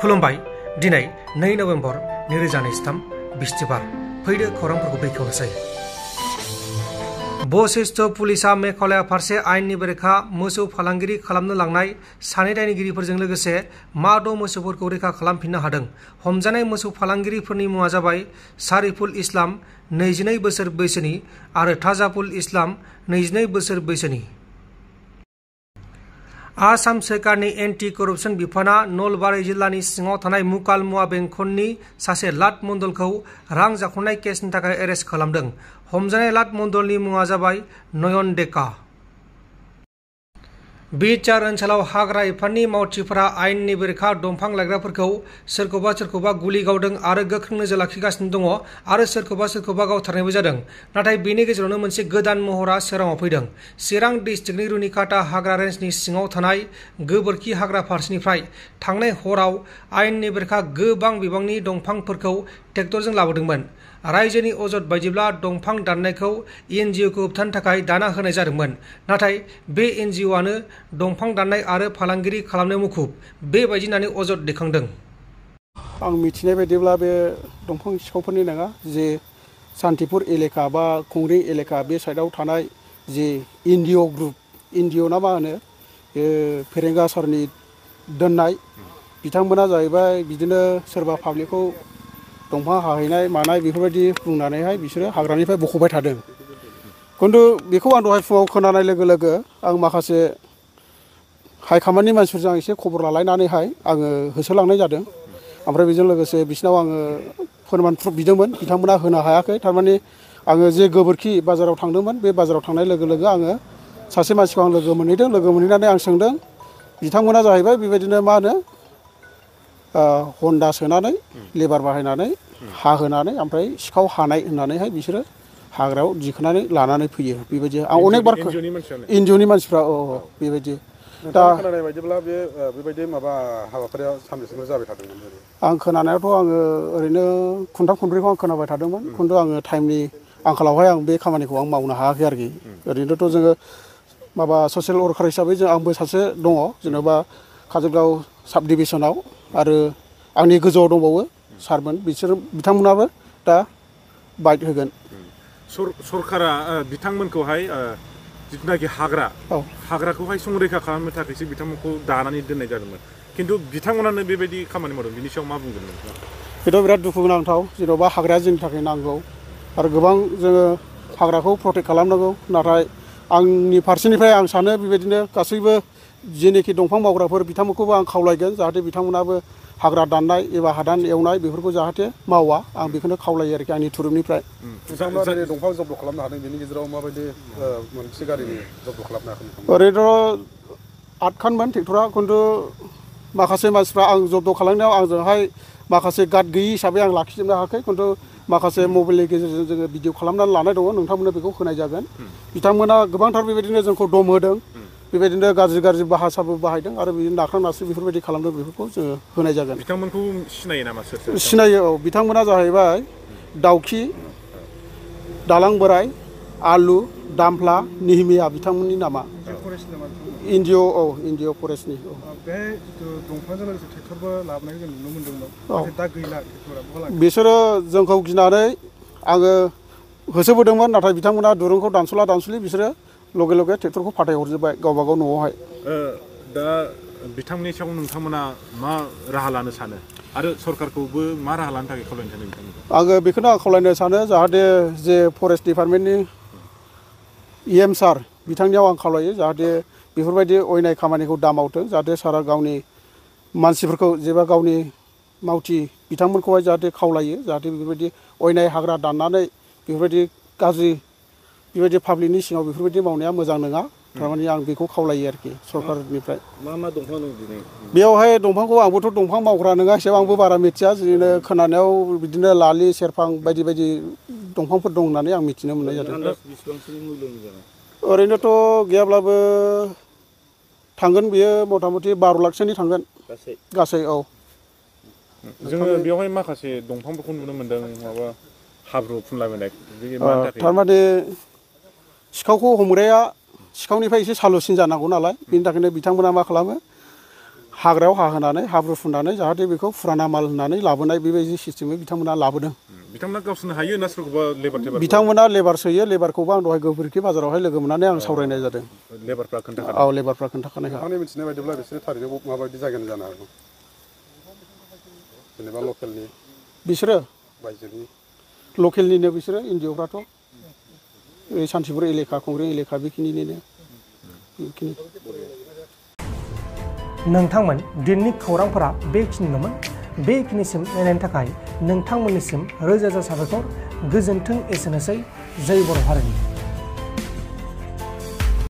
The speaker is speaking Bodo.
खुलुमबाय दिनै 2 नभेम्बर 2023 बिस्तिबार फैदो खौरांफोरखौ बेखेवनोसै। बशिष्ठ पुलिसा मेघालया फारसे आयेननि बेरेखा मोसौ फालांगिरि खालामनो लांनाय सानै दायनिगिरिफोरजों लोगोसे माद' मोसौफोरखौ रैखा खालामफिननो हादों। हमजानाय मोसौ फालांगिरिफोरनि मुङा जाबाय सारिफुल इस्लाम 22 बोसोर बैसोनि आरो थाजाफुल इस्लाम 22 बोसोर बैसोनि। आसाम सोरखारनि एन्टि करप्शन बिफाना नलबारि जिल्लानि सिङाव थानाय मुकाल मुवा बेंखननि सासे लाट मण्डलखौ रां जाख्ल'नाय केसनि थाखाय एरेस्ट खालामदों। हमजानाय लाट मण्डलनि मुङा जाबाय नयन डेका। बिचार ओनसोलाव हाग्रा बिफाननि मावथिफोरा आयेननि बेरेखा दंफां लायग्राफोरखौ सोरखौबा गुलि गावदों आरो गोख्रों नोजोर लाखिगासिनो दङ आरो सोरखौबा गावथारनायबो जादों। नाथाय बेनि गेजेरावनो मोनसे गोदान महरा सोराङाव फैदों। चिरां डिस्ट्रिक्टनि रुनिकाटा हाग्रा रेन्जनि सिङाव थानाय गोबोरखि हाग्रा फारसेनिफ्राय थांनाय हराव आयेननि बेरेखा गोबां बिबांनि दंफांफोरखौ ट्रेक्टरजों लाबोदोंमोन। रायजोनि अजद बायदिब्ला दंफां दाननायखौ NGOखौ होबथानो थाखाय दाना होनाय जादोंमोन। नाथाय बे NGOआनो दंफां दाननाय आरो फालांगिरि खालामनो मुखुब बेबायदि होननानै अजद दैखांदों। आं मिथिनाय बायदिब्ला बे दंफां सिखावफोरनि नङा, जे सान्तिपुर एलेका बा खुंग्रि एलेका बे साइडआव थानाय जे NGO ग्रुप, NGO ना मा होनो, फेरेंगा सरनि दोननाय बिथांमोना जाहैबाय बिदिनो सोरबा पाब्लिकखौ दंफां हाहैनाय मानाय बेफोरबायदि बुंनानैहाय बिसोरो हाग्रानिफ्राय बख'बाय थादों। खिन्थु बेखौ आं दहाय फुङाव खोनानाय लोगो लोगो आं माखासे हाइकामान्डनि मानसिफोरजों एसे खबर लालायनानैहाय आङो होसोलांनाय जादों। ओमफ्राय बेजों लोगोसे बिसिनाव आङो फोरमान प्रुफ बिदोंमोन, बिथांमोना होनो हायाखै। थारमाने आङो जे गोबोरखि बाजाराव थांदोंमोन, बे बाजाराव थांनाय लोगो लोगो आङो सासे मानसिखौ आं लोगो मोनहैदों। लोगो मोनहैनानै आं सोंदों, बिथांमोना जाहैबाय बेबायदिनो मा होनो हन्दा सोनानै लेबार बाहायनानै हाहोनानै ओमफ्राय सिखाव हानाय होननानैहाय बिसोरो हाग्रायाव दिखोनानै लानानै फैयो। बेबायदि आं अनेक बार NGOनि मानसिफ्रा बेबायदि दा खोनानाय बायदिब्ला बेबायदि माबा हाबाफारिया सानबेसेबो जाबाय थादोंमोन? आं खोनानायावथ' आङो ओरैनो खुन्थाम खुन्ब्रैखौ आं खोनाबाय थादोंमोन। खिन्थु आङो टाइमनि आंखालावहाय आं बे खामानिखौ आं मावनो हायाखै आरोखि। ओरैनोथ' जोङो माबा ससियेल वर्कार हिसाबै आंबो सासे दङ, जेनेबा काजलगाव साब डिभिसनाव, आरो आंनि गोजौआव दंबावो सारमोन, बिथांमोनाबो दा बाइट होगोन। सरकारा बिथांमोनखौहाय जिथुनाखि हाग्राखौहाय संरैखा खालामनो थाखायसो बिथांमोनखौ दानानै दोननाय जादोंमोन। खिन्थु बिथांमोनानो बेबायदि खामानि मावदों, बिनि सायाव मा बुंगोन नोंथाङा? बेथ' बिराद दुखु गोनांथाव। जेन'बा हाग्राया जोंनि थाखाय नांगौ आरो गोबां जोङो हाग्राखौ प्रटेक्ट खालामनांगौ। नाथाय आंनि फारसेनिफ्राय आं सानो बेबायदिनो गासैबो जेनोखि दंफां मावग्राफोर बिथांमोनखौबो आं खावलायगोन, जाहाथे बिथांमोनाबो हाग्रा दाननाय एबा हादान एवनाय बेफोरखौ जाहाथे मावा। आं बेखौनो खावलायो आरोखि आंनि थुरुबनिफ्राय। नोंथांमोना जेरै दंफां जब्द खालामनो हादों, बेनि गेजेराव माबायदि मोनसे गारिनि जब्द खालामनो हाखो? ओरैनोथ' 8 खानमोन ट्रेक्टरा, खिन्थु माखासे मानसिफ्रा आं जब्द खालामनायाव आंजोंहाय माखासे गार्ड गैयि हिसाबै आं लाखिजोबनो हायाखै। खिन्थु माखासे मबाइलनि गेजेरजों जोङो भिडिअ खालामनानै लानाय दङ, नोंथांमोननो बेखौ होनाय जागोन। बिथांमोना गोबांथार बेबायदिनो जोंखौ दम होदों, बेबायदिनो गाज्रि भाषाबो बाहायदों आरो बिदिनो नाख्रां नासि बेफोरबायदि खालामदों। बेफोरखौ जोङो होनाय जागोन। बिथांमोनखौ सिनायो नामा? सिनायो, औ। बिथांमोना जाहैबाय दाउखि, दालां बोराय, आलु, दामफ्ला, निहिमिया बिथांमोननि नामा। NGO फरेस्टनि। बे दंफांजों लोगोसे ट्रेक्टरबो लाबोनायखौ जों नुनो मोन्दोंमोन, दा गैला ट्रेक्टरा। बिसोरो जोंखौ गिनानै आङो होसोबोदोंमोन, नाथाय बिथांमोना दुरुंखौ दानस'ला बिसोरो लगे लगे ट्रेक्टरखौ फाथायहरजोब्बाय गावबागाव न'आवहाय। दा बिथांमोननि सायाव नोंथांमोना मा राहा लानो सानो आरो सरकारखौबो मा राहा लानो थाखाय खावलायनो सानो बिथांमोनखौ? आङो बेखौनो खावलायनो सानो, जाहाथे जे फरेस्ट डिपार्टमेन्टनि EM सार बिथांनियाव आं खावलायो, जाहाथे बेफोरबायदि अयनाय खामानिखौ दा मावथों। जाहाथे सारा गावनि मानसिफोरखौ जेबा गावनि मावथि बिथांमोनखौहाय जाहाथे खावलायो, जाहाथे बेफोरबायदि अयनाय हाग्रा दाननानै बेफोरबायदि गाज्रि बेबायदि पाब्लिकनि सिङाव बेफोरबायदि मावनाया मोजां नङा। थारमाने आं बेखौ खावलायो आरोखि सरकारनिफ्राय। मा दंफां दं दिनै बेयावहाय? दंफांखौ आंबोथ' दंफां मावग्रा नङा हिसाबै आंबो बारा मिथिया। बिदिनो खोनानायाव बिदिनो लालि, सेरफां बायदि बायदि दंफांफोर दं होननानै आं मिथिनो मोननाय जादों। ओरैनोथ' गैयाब्लाबो थांगोन बियो मथा मथि 12 लाखसोनि थांगोन गासै। औ, जोङो बेवहाय माखासे दंफांफोरखौ नुनो मोन्दों, माबा हाब्रु फुनलाबायनाय। थारमाने सिखावखौ हमग्राया सिखावनिफ्राय एसे सालुसिन जानांगौ नालाय, बिनि थाखायनो बिथांमोना मा खालामो, हाग्रायाव हाहोनानै हाब्रु फुननानै जाहाथे बेखौ फुराना माल होननानै लाबोनाय बेबायदि सिस्टेमै बिथांमोना लाबोदों। बिथांमोना गावसोरनो हायो ना सोरखौबा लेबार बिथांमोना लेबार सोयो। लेबारखौबो आं दहाय गोबोरखि बाजारावहाय लोगो मोननानै आं सावरायनाय जादों। लेबारफ्रा खोन्थाखादों। औ लेबारफ्रा खोन्थाखानायखा। आंनि मिथिनाय बायदिब्ला बिसोरो थारैनो माबायदि जायगानि जानो हागौ जेनेबा लकेलनि बिसोरो बायजोनि लकेलनिनो बिसोरो एनजिअफ्राथ' सान्तिपुर एलेखा कंग्रें एलेखा बेखिनिनिनो बेखिनि। नोंथांमोन दिनैनि खौरांफोरा बेखिनिल'मोन। बेखिनिसिम नायनायनि थाखाय नोंथांमोननिसिम रोजा रोजा साबायखर। गोजोन्थों एसेनोसै। जै बर' हारिनि।